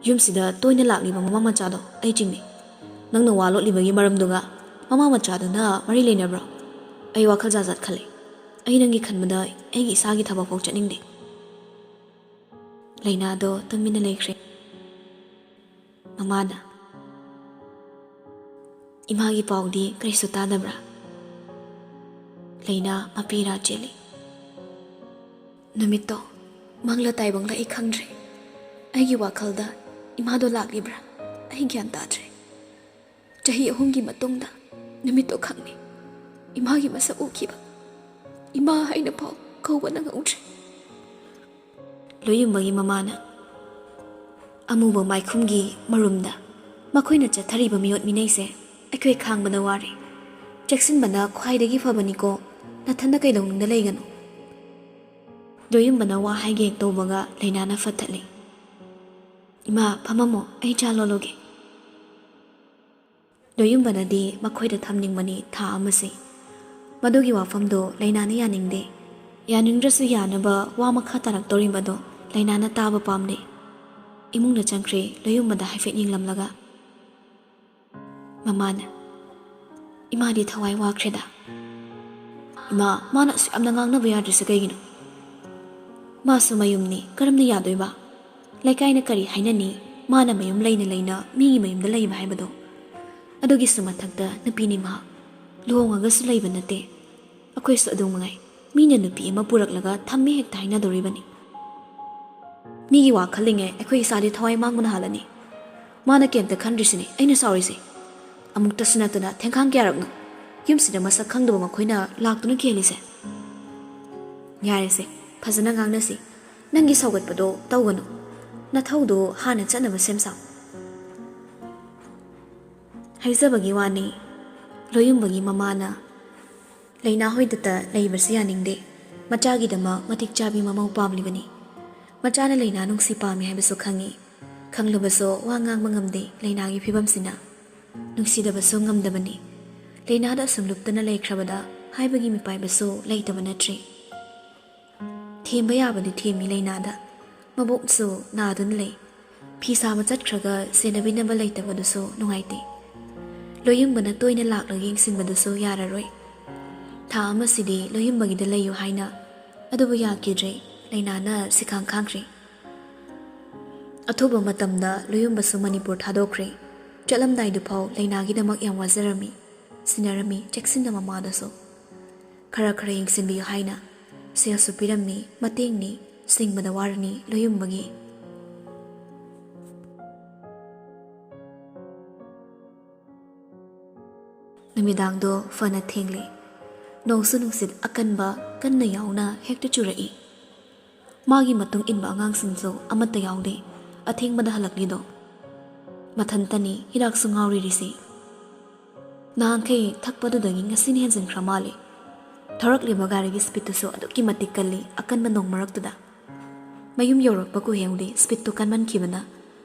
ꯌꯨꯝꯁꯤꯗ ꯇꯣꯏꯅ ꯂꯥꯛꯂꯤꯕ ꯃꯃꯥ ꯃꯆꯥꯗꯣ ꯑꯩ ꯆꯤꯡꯅꯩ꯫ ꯅꯪꯅ ꯋꯥ ꯂꯣꯠꯂꯤꯕꯒꯤ ꯃꯔꯝꯗꯨꯒ ꯃꯃꯥ ꯃꯆꯥꯗꯨꯅ ꯃꯔꯤ ꯂꯩꯅꯕ꯭ꯔꯣ? ꯑꯩ ꯋꯥꯈꯜ ꯖꯥꯠ ꯖꯥꯠ ꯈꯜꯂꯦ꯫ ꯑꯩ ꯅꯪꯒꯤ ꯈꯟꯕꯗ ꯑꯩꯒꯤ ꯏꯁꯥꯒꯤ ꯊꯕꯛ ꯐꯥꯎ ꯆꯠꯅꯤꯡꯗꯦ꯫ ꯂꯩꯅꯥꯗꯣ ꯇꯨꯃꯤꯟꯅ ꯂꯩꯈ꯭ꯔꯦ꯫ ꯃꯃꯥꯅ, "ꯏꯃꯥꯒꯤ ꯄꯥꯎꯗꯤ ꯀꯔꯤꯁꯨ ꯇꯥꯗꯕ꯭ꯔꯥ?" ꯂꯩꯅꯥ ꯃꯄꯤ ꯏꯔꯥ ꯆꯦꯜꯂꯤ꯫ "ꯅꯨꯃꯤꯠꯇꯣ ꯃꯪꯂ ꯇꯥꯏꯕꯪꯂ ꯑꯩ ꯈꯪꯗ꯭ꯔꯦ꯫ ꯑꯩꯒꯤ ꯋꯥꯈꯜꯗ ꯏꯃꯥꯗꯣ ꯂꯥꯛꯂꯤꯕ꯭ꯔꯥ ꯑꯩ ꯒ꯭ꯌꯥꯟ ꯇꯥꯗ꯭ꯔꯦ꯫ ꯆꯍꯤ ꯑꯍꯨꯝꯒꯤ ꯃꯇꯨꯡꯗ ꯅꯨꯃꯤꯠꯇꯣ ꯈꯛꯅꯤ꯫ ꯏꯃꯥꯒꯤ ꯃꯁꯛ ꯎꯈꯤꯕ ꯏꯃꯥ ꯍꯥꯏꯅ ꯐꯥꯎ ꯀꯧꯕ ꯅꯪꯍꯧꯗ꯭ꯔꯦ꯫ ꯂꯣꯌꯨꯝꯕꯒꯤ ꯃꯃꯥꯅ ꯑꯃꯨꯕ ꯃꯥꯏꯈꯨꯝꯒꯤ ꯃꯔꯨꯝꯗ ꯃꯈꯣꯏꯅ ꯆꯠꯊꯔꯤꯕ ꯃꯤꯑꯣꯠ ꯃꯤꯅꯩꯁꯦ ꯑꯩꯈꯣꯏ ꯈꯥꯡꯕꯗ ꯋꯥꯔꯦ꯫ ꯆꯦꯛꯁꯤꯟꯕꯅ ꯈ꯭ꯋꯥꯏꯗꯒꯤ ꯐꯕꯅꯤꯀꯣ, ꯅꯊꯟꯗ ꯀꯩꯗꯧꯅꯨꯡꯗ ꯂꯩꯒꯅꯨ꯫ ꯂꯣꯌꯨꯝꯕꯅ ꯋꯥ ꯍꯥꯏꯒꯦ ꯇꯧꯕꯒ ꯂꯩꯅꯥꯅ ꯐꯠꯊꯠꯂꯤ꯫ "ꯏꯃꯥ, ꯐꯝꯃꯝꯃꯣ, ꯑꯩ ꯆꯥ ꯂꯣꯜꯂꯨꯒꯦ꯫" ꯂꯣꯌꯨꯝꯕꯅꯗꯤ ꯃꯈꯣꯏꯗ ꯊꯝꯅꯤꯡꯕꯅꯤ ꯊꯥ ꯑꯃꯁꯤ꯫ ꯃꯗꯨꯒꯤ ꯋꯥꯐꯝꯗꯣ ꯂꯩꯅꯥꯅ ꯌꯥꯅꯤꯡꯗꯦ꯫ ꯌꯥꯅꯤꯡꯗ꯭ꯔꯁꯨ ꯌꯥꯅꯕ ꯋꯥ ꯃꯈꯥ ꯇꯥꯔꯛꯇꯧꯔꯤꯕꯗꯣ ꯂꯩꯅꯥꯅ ꯇꯥꯕ ꯄꯥꯝꯗꯦ꯫ ꯏꯃꯨꯡꯗ ꯆꯪꯈ꯭ꯔꯦ, ꯂꯣꯌꯨꯝꯕꯗ ꯍꯥꯏꯐꯦꯠ ꯌꯦꯡꯂꯝꯂꯒ꯫ ꯃꯃꯥꯅ, "ꯏꯃꯥꯗꯤ ꯊꯋꯥꯏ ꯋꯥꯈ꯭ꯔꯦꯗ꯫" "ꯏꯃꯥ, ꯃꯥꯅ ꯑꯁꯨꯛ ꯌꯥꯝꯅ ꯉꯥꯡꯅꯕ ꯌꯥꯗ꯭ꯔꯤꯁꯦ ꯀꯩꯒꯤꯅꯣ? ꯃꯥꯁꯨ ꯃꯌꯨꯝꯅꯤ, ꯀꯔꯝꯅ ꯌꯥꯗꯣꯏꯕ? ꯂꯩꯀꯥꯏꯅ ꯀꯔꯤ ꯍꯥꯏꯅꯅꯤ, ꯃꯥꯅ ꯃꯌꯨꯝ ꯂꯩꯅ ꯂꯩꯅ ꯃꯤꯒꯤ ꯃꯌꯨꯝꯗ ꯂꯩꯕ ꯍꯥꯏꯕꯗꯣ? ꯑꯗꯨꯒꯤꯁꯨ ꯃꯊꯛꯇ ꯅꯨꯄꯤꯅꯤ ꯃꯍꯥꯛ, ꯂꯨꯍꯣꯡꯉꯒꯁꯨ ꯂꯩꯕ ꯅꯠꯇꯦ꯫ ꯑꯩꯈꯣꯏꯁꯨ ꯑꯗꯨ ꯃꯉꯥꯏ, ꯃꯤꯅ ꯅꯨꯄꯤ ꯑꯃ ꯄꯨꯔꯛꯂꯒ ꯊꯝꯃꯦ ꯍꯦꯛꯇ ꯍꯥꯏꯅꯗꯣꯔꯤꯕꯅꯤ꯫ ꯃꯤꯒꯤ ꯋꯥ ꯈꯜꯂꯤꯉꯩ ꯑꯩꯈꯣꯏ ꯏꯁꯥꯗꯤ ꯊꯋꯥꯏ ꯃꯥꯡꯕꯅ ꯍꯥꯜꯂꯅꯤ꯫ ꯃꯥꯅ ꯀꯩꯝꯇ ꯈꯟꯗ꯭ꯔꯤꯁꯤꯅꯤ ꯑꯩꯅ ꯁꯥꯎꯔꯤꯁꯦ꯫ ꯑꯃꯨꯛꯇꯁꯨ ꯅꯠꯇꯅ ꯊꯦꯡꯈꯥꯡ ꯀꯌꯥꯔꯛꯅꯣ ꯌꯨꯝꯁꯤꯗ ꯃꯁꯛ ꯈꯪꯗꯕ ꯃꯈꯣꯏꯅ ꯂꯥꯛꯇꯨꯅ ꯀꯦꯜꯂꯤꯁꯦ?" "ꯌꯥꯔꯦꯁꯦ, ꯐꯖꯅ ꯉꯥꯡꯅꯁꯤ꯫ ꯅꯪꯒꯤ ꯁꯧꯒꯠꯄꯗꯣ ꯇꯧꯒꯅꯨ꯫ ꯅꯊꯧꯗꯣ ꯍꯥꯟꯅ ꯆꯠꯅꯕ ꯁꯦꯝ ꯁꯥꯎ꯫" ꯍꯥꯏꯖꯕꯒꯤ ꯋꯥꯅꯤ, ꯂꯣꯌꯨꯝꯕꯒꯤ ꯃꯃꯥꯅ ꯂꯩꯅꯥ ꯍꯣꯏꯗꯇ ꯂꯩꯕꯁꯤ ꯌꯥꯅꯤꯡꯗꯦ꯫ ꯃꯆꯥꯒꯤꯗꯃꯛ ꯃꯇꯤꯛ ꯆꯥꯕꯤ ꯃꯃꯧ ꯄꯥꯝꯂꯤꯕꯅꯤ꯫ ꯃꯆꯥꯅ ꯂꯩꯅꯥ ꯅꯨꯡꯁꯤ ꯄꯥꯝꯃꯤ ꯍꯥꯏꯕꯁꯨ ꯈꯪꯏ꯫ ꯈꯪꯂꯕꯁꯨ ꯋꯥ ꯉꯥꯡꯕ ꯉꯝꯗꯦ ꯂꯩꯅꯥꯒꯤ ꯐꯤꯕꯝꯁꯤꯅ꯫ ꯅꯨꯡꯁꯤꯗꯕꯁꯨ ꯉꯝꯗꯕꯅꯤ꯫ ꯂꯩꯅꯥꯗ ꯑꯁꯨꯝ ꯂꯨꯞꯇꯅ ꯂꯩꯈ꯭ꯔꯕꯗ ꯍꯥꯏꯕꯒꯤ ꯃꯤꯄꯥꯏꯕꯁꯨ ꯂꯩꯇꯕ ꯅꯠꯇ꯭ꯔꯤ꯫ ꯊꯦꯝꯕ ꯌꯥꯕꯗꯤ ꯊꯦꯝꯃꯤ ꯂꯩꯅꯥꯗ꯫ ꯃꯕꯣꯛꯁꯨ ꯅꯥꯗꯨꯅ ꯂꯩ꯫ ꯐꯤ ꯁꯥꯕ ꯆꯠꯈ꯭ꯔꯒ ꯁꯦꯟꯅꯕꯤꯅꯕ ꯂꯩꯇꯕꯗꯨꯁꯨ ꯅꯨꯡꯉꯥꯏꯇꯦ꯫ ꯂꯣꯌꯨꯝꯕꯅ ꯇꯣꯏꯅ ꯂꯥꯛꯂꯒ ꯌꯦꯡꯁꯤꯟꯕꯗꯨꯁꯨ ꯌꯥꯔꯔꯣꯏ꯫ ꯊꯥ ꯑꯃꯁꯤꯗꯤ ꯂꯣꯌꯨꯝꯕꯒꯤꯗ ꯂꯩꯌꯨ ꯍꯥꯏꯅ꯫ ꯑꯗꯨꯕꯨ ꯌꯥꯈꯤꯗ꯭ꯔꯦ꯫ ꯂꯩꯅꯥꯅ ꯁꯤꯈꯥꯡ ꯈꯥꯡꯈ꯭ꯔꯦ꯫ ꯑꯊꯨꯕ ꯃꯇꯝꯗ ꯂꯣꯌꯨꯝꯕꯁꯨ ꯃꯅꯤꯄꯨꯔ ꯊꯥꯗꯣꯛꯈ꯭ꯔꯦ꯫ ꯆꯠꯂꯝꯗꯥꯏꯗꯨꯐꯥꯎ ꯂꯩꯅꯥꯒꯤꯗꯃꯛ ꯌꯥꯝ ꯋꯥꯖꯔꯝꯃꯤ꯫ ꯁꯤꯟꯅꯔꯝꯃꯤ ꯆꯦꯛꯁꯤꯟꯅ ꯃꯃꯥꯗꯁꯨ꯫ ꯈꯔ ꯈꯔ ꯌꯦꯡꯁꯤꯟꯕꯤꯌꯨ ꯍꯥꯏꯅ ꯁꯦꯜꯁꯨ ꯄꯤꯔꯝꯃꯤ, ꯃꯇꯦꯡꯅꯤ, ꯁꯤꯡꯕꯗ ꯋꯥꯔꯅꯤ ꯂꯣꯌꯨꯝꯕꯒꯤ꯫ ꯅꯨꯃꯤꯗꯥꯡꯗꯣ ꯐꯅ ꯊꯦꯡꯂꯦ꯫ ꯅꯣꯡꯁꯨ ꯅꯨꯡꯁꯤꯠ ꯑꯀꯟꯕ ꯀꯟꯅ ꯌꯥꯎꯅ ꯍꯦꯛꯇ ꯆꯨꯔꯛꯏ꯫ ꯃꯥꯒꯤ ꯃꯇꯨꯡ ꯏꯟꯕ ꯑꯉꯥꯡꯁꯤꯡꯁꯨ ꯑꯃꯠꯇ ꯌꯥꯎꯗꯦ ꯑꯊꯦꯡꯕꯗ ꯍꯜꯂꯛꯂꯤꯗꯣ꯫ ꯃꯊꯟꯇꯅꯤ ꯍꯤꯗꯥꯛꯁꯨ ꯉꯥꯎꯔꯤꯔꯤꯁꯤ꯫ ꯅꯍꯥꯟꯈꯩ ꯊꯛꯄꯗꯨꯗꯒꯤ ꯉꯁꯤꯅ ꯍꯦꯟꯖꯤꯟꯈ꯭ꯔ ꯃꯥꯜꯂꯦ꯫ ꯊꯧꯔꯛꯂꯤꯕ ꯒꯥꯔꯤꯒꯤ ꯁ꯭ꯄꯤꯠꯇꯨꯁꯨ ꯑꯗꯨꯛꯀꯤ ꯃꯇꯤꯛ ꯀꯜꯂꯤ ꯑꯀꯟꯕ ꯅꯣꯡ ꯃꯔꯛꯇꯨꯗ꯫ ꯃꯌꯨꯝ ꯌꯧꯔꯛꯄ ꯀꯨꯏꯍꯦꯡꯗꯤ ꯁ꯭ꯄꯤꯠꯇꯨ ꯀꯟꯃꯟꯈꯤꯕꯅ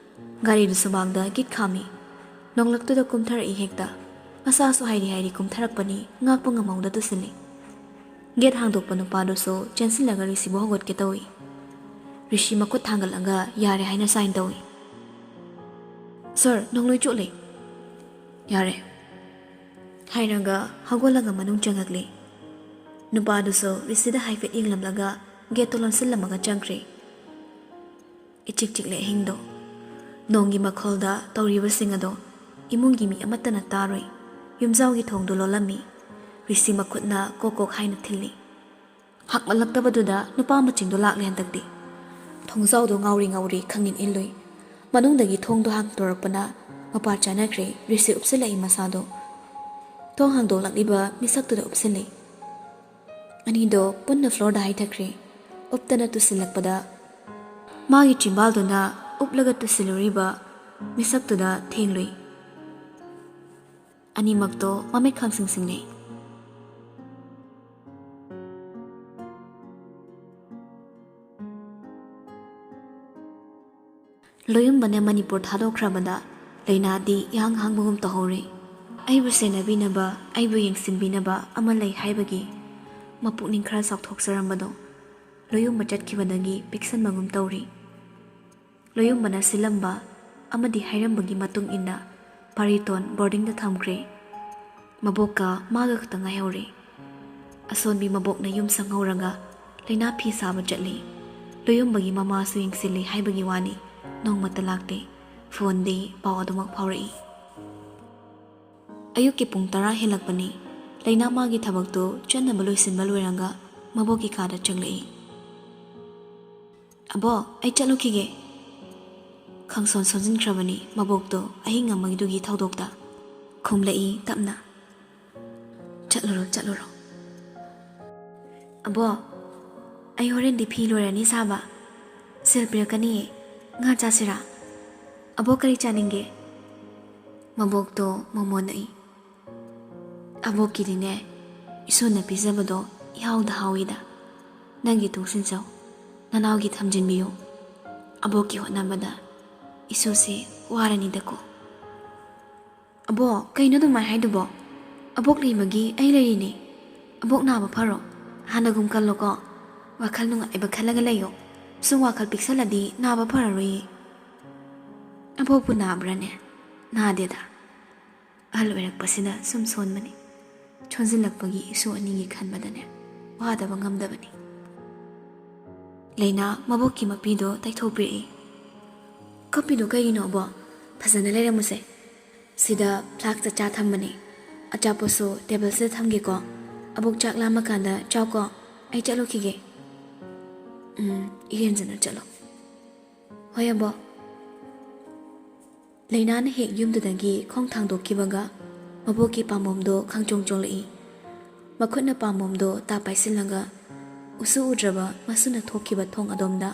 ꯒꯥꯔꯤꯗꯨ ꯁꯨꯃꯥꯡꯗ ꯒꯤꯠ ꯈꯥꯝꯃꯤ꯫ ꯅꯣꯡꯂꯛꯇꯨꯗ ꯀꯨꯝꯊꯔꯛꯏ ꯍꯦꯛꯇ꯫ ꯃꯁꯥꯁꯨ ꯍꯥꯏꯔꯤ ꯍꯥꯏꯔꯤ ꯀꯨꯝꯊꯔꯛꯄꯅꯤ ꯉꯥꯛꯄ ꯉꯝꯍꯧꯗ ꯇꯨꯁꯤꯜꯂꯤ꯫ ꯒꯦꯠ ꯍꯥꯡꯗꯣꯛꯄ ꯅꯨꯄꯥꯗꯨꯁꯨ ꯆꯦꯟꯁꯤꯜꯂꯒ ꯔꯤꯁꯤꯕꯨ ꯍꯧꯒꯠꯀꯦ ꯇꯧꯏ꯫ ꯔꯤꯁꯤ ꯃꯈꯨꯠ ꯊꯥꯡꯒꯠꯂꯒ ꯌꯥꯔꯦ ꯍꯥꯏꯅ ꯁꯥꯏꯟ ꯇꯧꯏ꯫ "ꯁꯥꯔ, ꯅꯣꯡꯂꯣꯏ ꯆꯣꯠꯂꯤ꯫" "ꯌꯥꯔꯦ," ꯍꯥꯏꯔꯒ ꯍꯧꯒꯠꯂꯒ ꯃꯅꯨꯡ ꯆꯪꯉꯛꯂꯤ꯫ ꯅꯨꯄꯥꯗꯨꯁꯨ ꯔꯤꯁꯤꯗ ꯍꯥꯏꯐꯦꯠ ꯌꯦꯡꯂꯝꯂꯒ ꯒꯦꯠꯇꯨ ꯂꯣꯟꯁꯤꯜꯂꯝꯃꯒ ꯆꯪꯈ꯭ꯔꯦ꯫ ꯏꯆꯤꯛ ꯆꯤꯛꯂꯦ ꯑꯍꯤꯡꯗꯣ꯫ ꯅꯣꯡꯒꯤ ꯃꯈꯣꯜꯗ ꯇꯧꯔꯤꯕꯁꯤꯡ ꯑꯗꯣ ꯏꯃꯨꯡꯒꯤ ꯃꯤ ꯑꯃꯠꯇꯅ ꯇꯥꯔꯨꯏ꯫ ꯌꯨꯝꯖꯥꯎꯒꯤ ꯊꯣꯡꯗꯨ ꯂꯣꯜꯂꯝꯃꯤ꯫ ꯔꯤꯁꯤ ꯃꯈꯨꯠꯅ ꯀꯣꯛ ꯀꯣꯛ ꯍꯥꯏꯅ ꯊꯤꯜꯂꯤ꯫ ꯍꯥꯛꯃꯜꯂꯛꯇꯕꯗꯨꯗ ꯅꯨꯄꯥ ꯃꯆꯤꯡꯗꯣ ꯂꯥꯛꯂꯦ ꯍꯟꯗꯛꯇꯤ꯫ ꯊꯣꯡꯖꯥꯎꯗꯣ ꯉꯥꯎꯔꯤ ꯉꯥꯎꯔꯤ ꯈꯪꯏꯟ ꯏꯜꯂꯨꯏ꯫ ꯃꯅꯨꯡꯗꯒꯤ ꯊꯣꯡꯗꯣ ꯍꯥꯡꯗꯣꯔꯛꯄꯅ ꯃꯄꯥ ꯆꯥꯅꯈ꯭ꯔꯦ꯫ ꯔꯤꯁꯤ ꯎꯞꯁꯤꯜꯂꯛꯏ ꯃꯁꯥꯗꯣ꯫ ꯊꯣꯡ ꯍꯥꯡꯗꯣꯛꯂꯛꯂꯤꯕ ꯃꯤꯁꯛꯇꯨꯗ ꯎꯞꯁꯤꯜꯂꯤ꯫ ꯑꯅꯤꯗꯣ ꯄꯨꯟꯅ ꯐ꯭ꯂꯣꯔꯗ ꯍꯥꯏꯊꯈ꯭ꯔꯦ꯫ ꯎꯞꯇꯅ ꯇꯨꯁꯤꯜꯂꯛꯄꯗ ꯃꯥꯒꯤ ꯆꯤꯝꯕꯥꯜꯗꯨꯅ ꯎꯞꯂꯒ ꯇꯨꯁꯤꯜꯂꯨꯔꯤꯕ ꯃꯤꯁꯛꯇꯨꯗ ꯊꯦꯡꯂꯨꯏ꯫ ꯑꯅꯤꯃꯛꯇꯣ ꯃꯃꯤꯠ ꯈꯪꯁꯤꯡ ꯁꯤꯡꯅꯩ꯫ ꯂꯣꯌꯨꯝꯕꯅ ꯃꯅꯤꯄꯨꯔ ꯊꯥꯗꯣꯛꯈ꯭ꯔꯕꯗ ꯂꯩꯅꯥꯗꯤ ꯏꯍꯥꯡ ꯍꯥꯡꯕꯒꯨꯝ ꯇꯧꯍꯧꯔꯦ꯫ ꯑꯩꯕꯨ ꯁꯦꯟꯅꯕꯤꯅꯕ, ꯑꯩꯕꯨ ꯌꯦꯡꯁꯤꯟꯕꯤꯅꯕ ꯑꯃ ꯂꯩ ꯍꯥꯏꯕꯒꯤ ꯃꯄꯨꯛꯅꯤꯡ ꯈꯔ ꯆꯥꯎꯊꯣꯛꯆꯔꯝꯕꯗꯣ ꯂꯣꯌꯨꯝꯕ ꯆꯠꯈꯤꯕꯗꯒꯤ ꯄꯤꯛꯁꯟꯕꯒꯨꯝ ꯇꯧꯔꯤ꯫ ꯂꯣꯌꯨꯝꯕꯅ ꯁꯤꯜꯂꯝꯕ ꯑꯃꯗꯤ ꯍꯥꯏꯔꯝꯕꯒꯤ ꯃꯇꯨꯡ ꯏꯟꯅ ꯄꯥꯔꯤꯇꯣꯟ ꯕꯣꯔꯗꯤꯡꯗ ꯊꯝꯈ꯭ꯔꯦ꯫ ꯃꯕꯣꯛꯀ ꯃꯥꯒ ꯈꯛꯇ ꯉꯥꯏꯍꯧꯔꯦ꯫ ꯑꯁꯣꯟꯕꯤ ꯃꯕꯣꯛꯅ ꯌꯨꯝ ꯁꯪꯍꯧꯔꯒ ꯂꯩꯅꯥ ꯐꯤ ꯁꯥꯕ ꯆꯠꯂꯤ꯫ ꯂꯣꯌꯨꯝꯕꯒꯤ ꯃꯃꯥꯁꯨ ꯌꯦꯡꯁꯤꯜꯂꯤ ꯍꯥꯏꯕꯒꯤ ꯋꯥꯅꯤ, ꯅꯣꯡꯃꯇ ꯂꯥꯛꯇꯦ꯫ ꯐꯣꯟꯗꯤ ꯄꯥꯎ ꯑꯗꯨꯃꯛ ꯐꯥꯎꯔꯛꯏ꯫ ꯑꯌꯨꯛꯀꯤ ꯄꯨꯡ ꯇꯔꯥ ꯍꯦꯜꯂꯛꯄꯅꯤ꯫ ꯂꯩꯅꯥ ꯃꯥꯒꯤ ꯊꯕꯛꯇꯨ ꯆꯠꯅꯕ ꯂꯣꯏꯁꯤꯟꯕ ꯂꯣꯏꯔꯒ ꯃꯕꯣꯛꯀꯤ ꯀꯥꯗ ꯆꯪꯂꯛꯏ꯫ "ꯑꯕꯣ, ꯑꯩ ꯆꯠꯂꯨꯈꯤꯒꯦ꯫" ꯈꯪꯁꯣꯟ ꯁꯣꯟꯖꯤꯟꯈ꯭ꯔꯕꯅꯤ ꯃꯕꯣꯛꯇꯣ ꯑꯍꯤꯡ ꯑꯃꯒꯤꯗꯨꯒꯤ ꯊꯧꯗꯣꯛꯇ꯫ ꯈꯨꯝꯂꯛꯏ ꯇꯞꯅ, "ꯆꯠꯂꯨꯔꯣ, ꯆꯠꯂꯨꯔꯣ꯫" ꯑꯕꯣꯛ, ꯑꯩ ꯍꯣꯔꯦꯟꯗꯤ ꯐꯤ ꯂꯣꯏꯔꯅꯤ ꯁꯥꯕ꯫ ꯁꯦꯜ ꯄꯤꯔꯛꯀꯅꯤꯌꯦ꯫ ꯉꯥ ꯆꯥꯁꯤꯔꯥ? ꯑꯕꯣꯛ ꯀꯔꯤ ꯆꯥꯅꯤꯡꯒꯦ? ꯃꯕꯣꯛꯇꯣ ꯃꯣꯃꯣꯟ ꯅꯛꯏ꯫ ꯑꯕꯣꯛꯀꯤꯗꯤꯅꯦ, ꯏꯁꯣꯔꯅ ꯄꯤꯖꯕꯗꯣ ꯏꯍꯥꯎꯗ ꯍꯥꯎꯏꯗ꯫ ꯅꯪꯒꯤ ꯇꯨꯡꯁꯤꯟꯖꯧ, ꯅꯅꯥꯎꯒꯤ ꯊꯝꯖꯤꯟꯕꯤꯌꯨ꯫ ꯑꯕꯣꯛꯀꯤ ꯍꯣꯠꯅꯕꯗ ꯏꯁꯨꯁꯦ ꯋꯥꯔꯅꯤꯗꯀꯣ꯫ ꯑꯕꯣꯛ, ꯀꯩꯅꯣ ꯑꯗꯨꯃꯥꯏ ꯍꯥꯏꯗꯨꯕꯣ? ꯑꯕꯣꯛ ꯂꯩꯃꯒꯤ ꯑꯩ ꯂꯩꯔꯤꯅꯦ꯫ ꯑꯕꯣꯛ ꯅꯥꯕ ꯐꯔꯣ꯫ ꯍꯥꯟꯅꯒꯨꯝ ꯀꯜꯂꯣꯀꯣ꯫ ꯋꯥꯈꯜ ꯅꯨꯡꯉꯥꯏꯕ ꯈꯜꯂꯒ ꯂꯩꯌꯣ꯫ ꯁꯨꯝ ꯋꯥꯈꯜ ꯄꯤꯛꯁꯜꯂꯗꯤ ꯅꯥꯕ ꯐꯔꯔꯣꯏꯌꯦ꯫ ꯑꯕꯣꯛꯄꯨ ꯅꯥꯕ꯭ꯔꯥꯅꯦ? ꯅꯥꯗꯦꯗ꯫ ꯑꯍꯜ ꯑꯣꯏꯔꯛꯄꯁꯤꯅ ꯁꯨꯝ ꯁꯣꯟꯕꯅꯤ꯫ ꯁꯣꯟꯖꯤꯜꯂꯛꯄꯒꯤ ꯏꯁꯨ ꯑꯅꯤꯒꯤ ꯈꯟꯕꯗꯅꯦ ꯋꯥꯗꯕ ꯉꯝꯗꯕꯅꯤ꯫ ꯂꯩꯅꯥ ꯃꯕꯣꯛꯀꯤ ꯃꯄꯤꯗꯣ ꯇꯩꯊꯣꯛꯄꯤꯔꯛꯏ꯫ ꯀꯞꯄꯤꯗꯣ ꯀꯩꯒꯤꯅꯣ ꯑꯕꯣꯛ? ꯐꯖꯅ ꯂꯩꯔꯝꯃꯨꯁꯦ꯫ ꯁꯤꯗ ꯐ꯭ꯂꯥꯛꯁꯇ ꯆꯥ ꯊꯝꯕꯅꯦ꯫ ꯑꯆꯥꯄꯣꯠꯁꯨ ꯇꯦꯕꯜꯁꯤꯗ ꯊꯝꯒꯦꯀꯣ꯫ ꯑꯕꯣꯛ ꯆꯥꯛ ꯂꯥꯝꯃꯀꯥꯟꯗ ꯆꯥꯎꯀꯣ꯫ ꯑꯩ ꯆꯠꯂꯨꯈꯤꯒꯦ꯫ ꯎꯝ, ꯏꯔꯦꯟꯖꯅ ꯆꯠꯂꯣ꯫ ꯍꯣꯏ ꯑꯕꯣꯛ꯫ ꯂꯩꯅꯥꯅ ꯍꯦꯛ ꯌꯨꯝꯗꯨꯗꯒꯤ ꯈꯣꯡ ꯊꯥꯡꯗꯣꯛꯈꯤꯕꯒ ꯃꯕꯣꯛꯀꯤ ꯄꯥꯝꯕꯣꯝꯗꯣ ꯈꯪꯆꯣꯡ ꯆꯣꯡꯂꯛꯏ꯫ ꯃꯈꯨꯠꯅ ꯄꯥꯝꯕꯣꯝꯗꯣ ꯇꯥ ꯄꯥꯏꯁꯤꯜꯂꯒ ꯎꯁꯨ ꯎꯗ꯭ꯔꯕ ꯃꯁꯨꯅ ꯊꯣꯛꯈꯤꯕ ꯊꯣꯡ ꯑꯗꯣꯝꯗ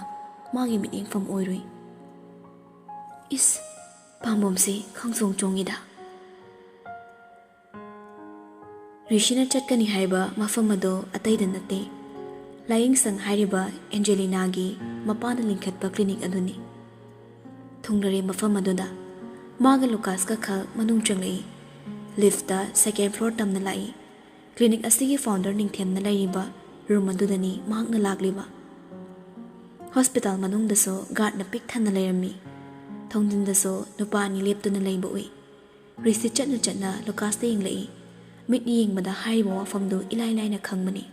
ꯃꯥꯒꯤ ꯃꯤꯠꯌꯦꯡꯐꯝ ꯑꯣꯏꯔꯨꯏ꯫ ꯏꯁ! ꯄꯥꯝꯕꯣꯝꯁꯤ ꯈꯪꯆꯣꯡ ꯆꯣꯡꯉꯤꯗ꯫ ꯔꯤꯁꯤꯅ ꯆꯠꯀꯅꯤ ꯍꯥꯏꯕ ꯃꯐꯝ ꯑꯗꯨ ꯑꯇꯩꯗ ꯅꯠꯇꯦ, ꯂꯥꯌꯦꯡꯁꯪ ꯍꯥꯏꯔꯤꯕ ꯑꯦꯟꯖꯦꯂꯤꯅꯥꯒꯤ ꯃꯄꯥꯅ ꯂꯤꯡꯈꯠꯄ ꯀ꯭ꯂꯤꯅꯤꯛ ꯑꯗꯨꯅꯤ꯫ ꯊꯨꯡꯂꯔꯦ ꯃꯐꯝ ꯑꯗꯨꯗ꯫ ꯃꯥꯒ ꯂꯨꯀꯥꯁꯀ ꯈꯛ ꯃꯅꯨꯡ ꯆꯪꯂꯛꯏ꯫ ꯂꯤꯐꯇ ꯁꯦꯀꯦꯟ ꯐ꯭ꯂꯣꯔ ꯇꯝꯅ ꯂꯥꯛꯏ꯫ ꯀ꯭ꯂꯤꯅꯤꯛ ꯑꯁꯤꯒꯤ ꯐꯥꯎꯟꯗꯔ ꯅꯤꯡꯊꯦꯝꯅ ꯂꯩꯔꯤꯕ ꯔꯨꯝ ꯑꯗꯨꯗꯅꯤ ꯃꯍꯥꯛꯅ ꯂꯥꯛꯂꯤꯕ꯫ ꯍꯣꯁꯄꯤꯇꯥꯜ ꯃꯅꯨꯡꯗꯁꯨ ꯒꯥꯔꯗꯅ ꯄꯤꯛ ꯊꯟꯅ ꯂꯩꯔꯝꯃꯤ꯫ ꯊꯣꯡꯖꯤꯟꯗꯁꯨ ꯅꯨꯄꯥ ꯑꯅꯤ ꯂꯦꯞꯇꯨꯅ ꯂꯩꯕ ꯎꯏ꯫ ꯔꯤꯁꯤ ꯆꯠꯅ ꯆꯠꯅ ꯂꯨꯀꯥꯁꯇ ꯌꯦꯡꯂꯛꯏ꯫ ꯃꯤꯠꯅ ꯌꯦꯡꯕꯗ ꯍꯥꯏꯔꯤꯕ ꯋꯥꯐꯝꯗꯨ ꯏꯂꯥꯏ ꯂꯥꯏꯅ ꯈꯪꯕꯅꯤ꯫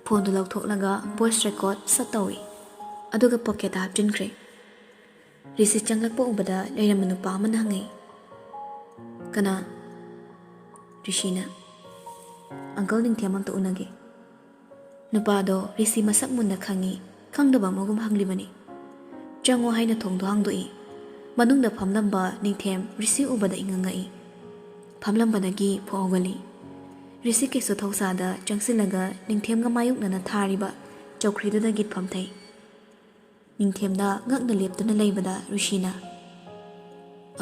ꯐꯣꯟꯗꯨ ꯂꯧꯊꯣꯛꯂꯒ ꯚꯣꯏꯁ ꯔꯦꯀꯣꯔꯗ ꯁꯠ ꯇꯧꯏ꯫ ꯑꯗꯨꯒ ꯄꯣꯀꯦꯠꯇ ꯍꯥꯞꯆꯤꯟꯈ꯭ꯔꯦ꯫ ꯔꯤꯁꯤ ꯆꯪꯂꯛꯄ ꯎꯕꯗ ꯂꯩꯔꯝꯕ ꯅꯨꯄꯥ ꯑꯃꯅ ꯍꯪꯉꯛꯏ, "ꯀꯅꯥ?" ꯔꯤꯁꯤꯅ, "ꯑꯪꯀꯜ ꯅꯤꯡꯊꯦꯝ ꯑꯝꯇ ꯎꯅꯒꯦ꯫" ꯅꯨꯄꯥꯗꯣ ꯔꯤꯁꯤ ꯃꯁꯛ ꯃꯨꯟꯅ ꯈꯪꯏ, ꯈꯪꯗꯕ ꯑꯃꯒꯨꯝ ꯍꯪꯂꯤꯕꯅꯤ꯫ "ꯆꯪꯉꯣ" ꯍꯥꯏꯅ ꯊꯣꯡꯗꯣ ꯍꯥꯡꯗꯣꯛꯏ꯫ ꯃꯅꯨꯡꯗ ꯐꯝꯂꯝꯕ ꯅꯤꯡꯊꯦꯝ ꯔꯤꯁꯤ ꯎꯕꯗ ꯏꯉꯛ ꯉꯛꯏ꯫ ꯐꯝꯂꯝꯕꯗꯒꯤ ꯐꯨꯛ ꯍꯧꯒꯠꯂꯤ꯫ ꯔꯤꯁꯤ ꯀꯩꯁꯨ ꯊꯧꯁꯥꯗ ꯆꯪꯁꯤꯜꯂꯒ ꯅꯤꯡꯊꯦꯝꯒ ꯃꯥꯌꯣꯛꯅꯅ ꯊꯥꯔꯤꯕ ꯆꯧꯀ꯭ꯔꯤꯗꯨꯗ ꯒꯤꯠ ꯐꯝꯊꯩ꯫ ꯅꯤꯡꯊꯦꯝꯗ ꯉꯛꯅ ꯂꯦꯞꯇꯨꯅ ꯂꯩꯕꯗ ꯔꯤꯁꯤꯅ,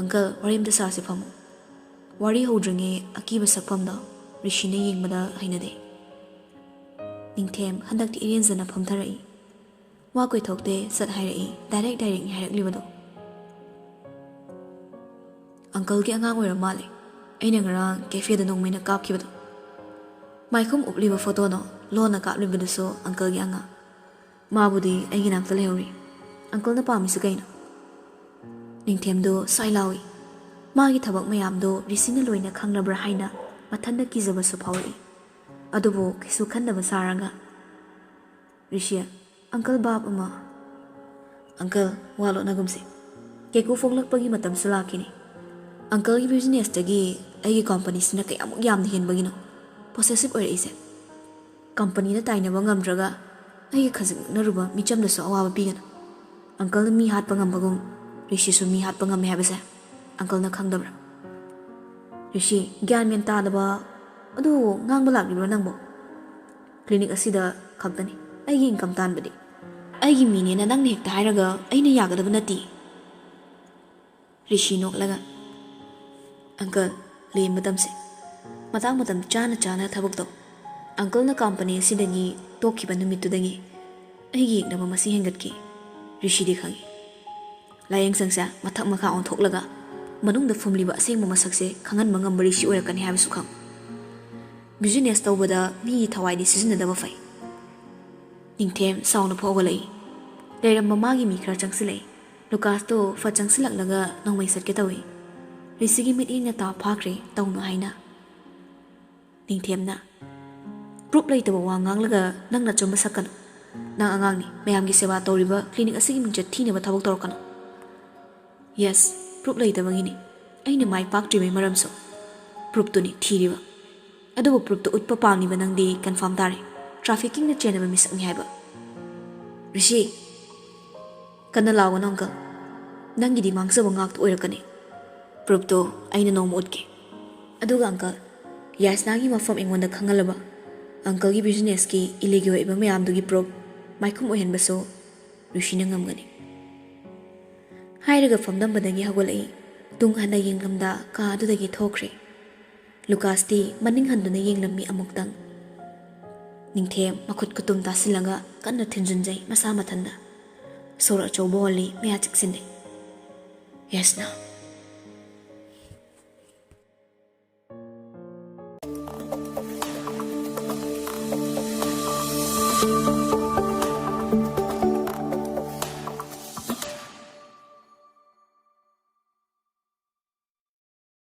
"ꯑꯪꯀꯜ, ꯋꯥꯔꯤ ꯑꯝꯇ ꯁꯥꯁꯤ, ꯐꯝꯃꯨ꯫" ꯋꯥꯔꯤ ꯍꯧꯗ꯭ꯔꯤꯉꯩ ꯑꯀꯤꯕ ꯁꯛꯐꯝꯗꯣ ꯔꯤꯁꯤꯅ ꯌꯦꯡꯕꯗ ꯍꯩꯅꯗꯦ꯫ ꯅꯤꯡꯊꯦꯝ ꯍꯟꯗꯛꯇꯤ ꯏꯔꯦꯟꯖꯅ ꯐꯝꯊꯔꯛꯏ꯫ ꯋꯥ ꯀꯣꯏꯊꯣꯛꯇꯦ, ꯁꯠ ꯍꯥꯏꯔꯛꯏ, ꯗꯥꯏꯔꯦꯛ ꯗꯥꯏꯔꯦꯛꯅꯤ ꯍꯥꯏꯔꯛꯂꯤꯕꯗꯣ꯫ "ꯑꯪꯀꯜꯒꯤ ꯑꯉꯥꯡ ꯑꯣꯏꯔ ꯃꯥꯜꯂꯦ, ꯑꯩꯅ ꯉꯔꯥꯡ ꯀꯦꯐꯦꯗ ꯅꯣꯡꯃꯩꯅ ꯀꯥꯞꯈꯤꯕꯗꯣ꯫" ꯃꯥꯏꯈꯨꯝ ꯎꯞꯂꯤꯕ ꯐꯣꯇꯣꯅꯣ ꯂꯣꯟꯅ ꯀꯥꯞꯂꯤꯕꯗꯨꯁꯨ ꯑꯪꯀꯜꯒꯤ ꯑꯉꯥꯡ꯫ "ꯃꯥꯕꯨꯗꯤ ꯑꯩꯒꯤ ꯅꯥꯛꯇ ꯂꯩꯍꯧꯔꯤ꯫ ꯑꯪꯀꯜꯅ ꯄꯥꯝꯃꯤꯁꯤ ꯀꯩꯅꯣ?" ꯅꯤꯡꯊꯦꯝꯗꯨ ꯁ꯭ꯋꯥꯏ ꯂꯥꯎꯏ꯫ ꯃꯥꯒꯤ ꯊꯕꯛ ꯃꯌꯥꯝꯗꯣ ꯔꯤꯁꯤꯅ ꯂꯣꯏꯅ ꯈꯪꯂꯕ꯭ꯔꯥ ꯍꯥꯏꯅ ꯃꯊꯟꯗ ꯀꯤꯖꯕꯁꯨ ꯐꯥꯎꯔꯛꯏ꯫ ꯑꯗꯨꯕꯨ ꯀꯩꯁꯨ ꯈꯟꯗꯕ ꯁꯥꯔꯒ, "ꯔꯤꯁꯤ, ꯑꯪꯀꯜ, ꯚꯥꯞ ꯑꯃ꯫" "ꯑꯪꯀꯜ, ꯋꯥ ꯂꯣꯠꯅꯒꯨꯝꯁꯤ꯫ ꯀꯦꯀꯨ ꯐꯣꯡꯂꯛꯄꯒꯤ ꯃꯇꯝꯁꯨ ꯂꯥꯛꯈꯤꯅꯤ꯫ ꯑꯪꯀꯜꯒꯤ ꯕꯤꯖꯤꯅꯦꯁꯇꯒꯤ ꯑꯩꯒꯤ ꯀꯣꯝꯄꯅꯤꯁꯤꯅ ꯀꯌꯥꯃꯨꯛ ꯌꯥꯝꯅ ꯍꯦꯟꯕꯒꯤꯅꯣ? ꯄꯣꯁꯦꯁꯤꯞ ꯑꯣꯏꯔꯛꯏꯁꯦ꯫ ꯀꯝꯄꯅꯤꯗ ꯇꯥꯏꯅꯕ ꯉꯝꯗ꯭ꯔꯒ ꯑꯩꯒꯤ ꯈꯖꯤꯛ ꯅꯛꯅꯔꯨꯕ ꯃꯤꯆꯝꯗꯁꯨ ꯑꯋꯥꯕ ꯄꯤꯒꯅꯨ꯫ ꯑꯪꯀꯜꯅ ꯃꯤ ꯍꯥꯠꯄ ꯉꯝꯕꯒꯨꯝ ꯔꯤꯁꯤꯁꯨ ꯃꯤ ꯍꯥꯠꯄ ꯉꯝꯃꯦ ꯍꯥꯏꯕꯁꯦ ꯑꯪꯀꯜꯅ ꯈꯪꯗꯕ꯭ꯔꯥ?" "ꯔꯤꯁꯤ, ꯒ꯭ꯌꯥꯟ ꯃꯦꯟ ꯇꯥꯗꯕ꯫ ꯑꯗꯨ ꯉꯥꯡꯕ ꯂꯥꯛꯂꯤꯕ꯭ꯔꯣ ꯅꯪꯕꯣ? ꯀ꯭ꯂꯤꯅꯤꯛ ꯑꯁꯤꯗ ꯈꯛꯇꯅꯤ ꯑꯩꯒꯤ ꯏꯟꯀꯝ ꯇꯥꯟꯕꯗꯤ꯫ ꯑꯩꯒꯤ ꯃꯤꯅꯦꯅ ꯅꯪꯅ ꯍꯦꯛꯇ ꯍꯥꯏꯔꯒ ꯑꯩꯅ ꯌꯥꯒꯗꯕ ꯅꯠꯇꯦ꯫" ꯔꯤꯁꯤ ꯅꯣꯛꯂꯒ, "ꯑꯪꯀꯜ, ꯂꯦꯝꯕ ꯇꯝꯁꯦ꯫ ꯃꯇꯥꯡ ꯃꯇꯝ ꯆꯥꯅ ꯆꯥꯅ ꯊꯕꯛ ꯇꯧ꯫" ꯑꯪꯀꯜꯅ ꯀꯝꯄꯅꯤ ꯑꯁꯤꯗꯒꯤ ꯇꯣꯛꯈꯤꯕ ꯅꯨꯃꯤꯠꯇꯨꯗꯒꯤ ꯑꯩꯒꯤ ꯌꯦꯛꯅꯕ ꯃꯁꯤꯡ ꯍꯦꯟꯒꯠꯈꯤ꯫ ꯔꯤꯁꯤꯗꯤ ꯈꯪꯏ꯫ ꯂꯥꯏꯌꯦꯡꯁꯪꯁꯦ ꯃꯊꯛ ꯃꯈꯥ ꯑꯣꯟꯊꯣꯛꯂꯒ ꯃꯅꯨꯡꯗ ꯐꯨꯝꯂꯤꯕ ꯑꯁꯦꯡꯕ ꯃꯁꯛꯁꯦ ꯈꯪꯍꯟꯕ ꯉꯝꯕ ꯔꯤꯁꯤ ꯑꯣꯏꯔꯛꯀꯅꯤ ꯍꯥꯏꯕꯁꯨ ꯈꯪ꯫ ꯕꯤꯖꯤꯅꯦꯁ ꯇꯧꯕꯗ ꯃꯤꯒꯤ ꯊꯋꯥꯏꯗꯤ ꯁꯤꯖꯤꯟꯅꯗꯕ ꯐꯩ꯫ ꯅꯤꯡꯊꯦꯝ ꯁꯥꯎꯅ ꯐꯥꯎꯒꯠꯂꯛꯏ꯫ ꯂꯩꯔꯝꯕ ꯃꯥꯒꯤ ꯃꯤ ꯈꯔ ꯆꯪꯁꯤꯜꯂꯛꯏ꯫ ꯂꯨꯀꯥꯁꯇꯣ ꯐꯠ ꯆꯪꯁꯤꯜꯂꯛꯂꯒ ꯅꯣꯡꯃꯩ ꯆꯠꯀꯦ ꯇꯧꯏ꯫ ꯔꯤꯁꯤꯒꯤ ꯃꯤꯠꯌꯦꯡꯅ ꯇꯥ ꯐꯥꯈ꯭ꯔꯦ, ꯇꯧꯅꯨ ꯍꯥꯏꯅ꯫ ꯅꯤꯡꯊꯦꯝꯅ, "ꯄ꯭ꯔꯨꯞ ꯂꯩꯇꯕ ꯋꯥ ꯉꯥꯡꯂꯒ ꯅꯪꯅ ꯑꯆꯨꯝꯕ ꯁꯛꯀꯅꯨ꯫ ꯅꯪ ꯑꯉꯥꯡꯅꯤ, ꯃꯌꯥꯝꯒꯤ ꯁꯦꯕꯥ ꯇꯧꯔꯤꯕ ꯀ꯭ꯂꯤꯅꯤꯛ ꯑꯁꯤꯒꯤ ꯃꯤꯡꯆꯠ ꯊꯤꯅꯕ ꯊꯕꯛ ꯇꯧꯔꯛꯀꯅꯨ꯫" "ꯌꯦꯁ, ꯄ꯭ꯔꯨꯞ ꯂꯩꯇꯕꯒꯤꯅꯤ꯫ ꯑꯩꯅ ꯃꯥꯏ ꯄꯥꯛꯇ꯭ꯔꯤꯕꯒꯤ ꯃꯔꯝꯁꯨ ꯄ꯭ꯔꯨꯞꯇꯨꯅꯤ ꯊꯤꯔꯤꯕ꯫ ꯑꯗꯨꯕꯨ ꯄ꯭ꯔꯨꯞꯇꯨ ꯎꯠꯄ ꯄꯥꯝꯂꯤꯕ ꯅꯪꯗꯤ ꯀꯟꯐꯥꯔꯝ ꯇꯥꯔꯦ꯫ ꯇ꯭ꯔꯥꯐꯤꯀꯤꯡꯅ ꯆꯦꯟꯅꯕ ꯃꯤꯁꯛꯅꯤ ꯍꯥꯏꯕ꯫" "ꯔꯤꯁꯤ, ꯀꯟꯅ ꯂꯥꯎꯒꯅꯨ ꯑꯪꯀꯜ꯫ ꯅꯪꯒꯤꯗꯤ ꯃꯥꯡꯖꯕ ꯉꯥꯛꯇ ꯑꯣꯏꯔꯛꯀꯅꯤ꯫ ꯄ꯭ꯔꯨꯞꯇꯣ ꯑꯩꯅ ꯅꯣꯡꯃ ꯎꯠꯀꯦ꯫ ꯑꯗꯨꯒ ꯑꯪꯀꯜ, ꯌꯥꯁꯅꯥꯒꯤ ꯃꯐꯝ ꯑꯩꯉꯣꯟꯗ ꯈꯪꯍꯜꯂꯕ ꯑꯪꯀꯜꯒꯤ ꯕꯤꯖꯤꯅꯦꯁꯀꯤ ꯏꯂꯤꯒꯤ ꯑꯣꯏꯕ ꯃꯌꯥꯝꯗꯨꯒꯤ ꯄ꯭ꯔꯨꯐ ꯃꯥꯏꯈꯨꯝ ꯑꯣꯏꯍꯟꯕꯁꯨ ꯂꯨꯁꯤꯅ ꯉꯝꯒꯅꯤ꯫ ꯍꯥꯏꯔꯒ ꯐꯝꯂꯝꯕꯗꯒꯤ ꯍꯧꯒꯠꯂꯛꯏ꯫ ꯇꯨꯡ ꯍꯟꯅ ꯌꯦꯡꯂꯝꯗ ꯀꯥ ꯑꯗꯨꯗꯒꯤ ꯊꯣꯛꯈ꯭ꯔꯦ꯫ ꯂꯨꯀꯥꯁꯇꯤ ꯃꯅꯤꯡ ꯍꯟꯗꯨꯅ ꯌꯦꯡꯂꯝꯃꯤ ꯑꯃꯨꯛꯇꯪ꯫ ꯅꯤꯡꯊꯦꯝ ꯃꯈꯨꯠ ꯈꯨꯇꯨꯝ ꯇꯥꯁꯤꯜꯂꯒ ꯀꯟꯅ ꯊꯤꯟꯖꯤꯟꯖꯩ ꯃꯁꯥ ꯃꯊꯟꯗ꯫ ꯁꯣꯔ ꯑꯆꯧꯕ ꯍꯣꯜꯂꯤ, ꯃꯌꯥ ꯆꯤꯛꯁꯤꯟꯅꯩ꯫ ꯌꯥꯁꯅꯥ꯫